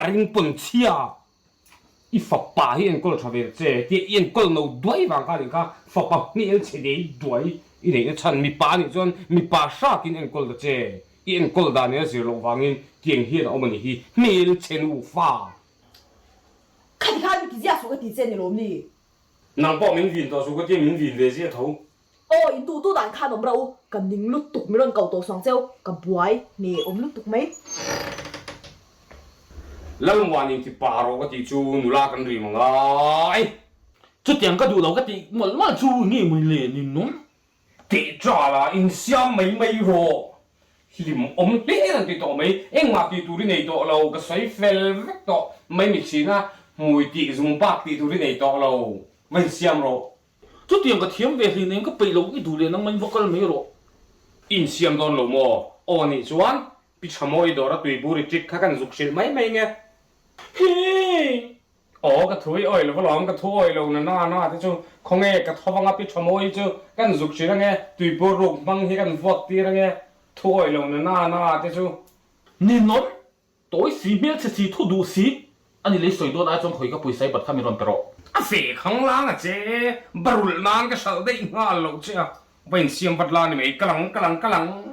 Ring pawn chhia i fapa hi enkawl tha ve che tia i enkawl no duai vang kha anih kha fapa hmel chhe dei duai i neihna chhan mipa anih chuan mipa hrakin enkawl ta che i enkawl dan in a zir loh vangin tiang hian a awm anih hi hmel chhe nufa. Khati khan mi ti ziah suh ka ti che ni lawm ni? Nang pawh min vin tawh suh ka tia min vin ve ziah tho. Aw in duh duh dan khan awm rauh u, ka ning lutuk mi rawn ko tawh suang cheu, ka buai hne awm lutuk mai. Lalmuan in ti pa rawh ka tih chu nula kan rim ang ai. Chutiang ka duh lo ka tih mawlh mawlh chu nge mawi le ninawm. Teh ṭal a, insiam mai mai rawh. Hlim awm hle an ti tawh mai, engmah tih tur i nei tawh lo, ka sawi fel vek tawh mai mitchhina hmui tih zung bak tih tur i nei tawh lo, va insiam rawh. Chutiang ka thiam ve hlin eng ka peih lo i duh leh nangmah in va kal mai rawh. Insiam dawn lo maw? Aw nih chuan Pi Chamawi dawr a tuibur i trick kha kan zuk hrilh mai mai nge. Hii! Aw ka thu i awih lo alawm, ka thu awih lo na na na te chu khawnge ka tho vanga Pi Chamawi chu kan zuk hrilh ange, tuibur ruk hmang hi kan vuak tir ange, thu awih lo na na na te chu. Ninawm! Tawi si, hmelchhe si, thu duh si, a ni lei sawi dawn ai chuan khawi ka pawisa i bat kha min rawn pe rawh. A fe khang lang a che, barulh nan ka hralh daih nghal loh che a, va insiam vat la ni mai, ka lang, ka lang, ka lang.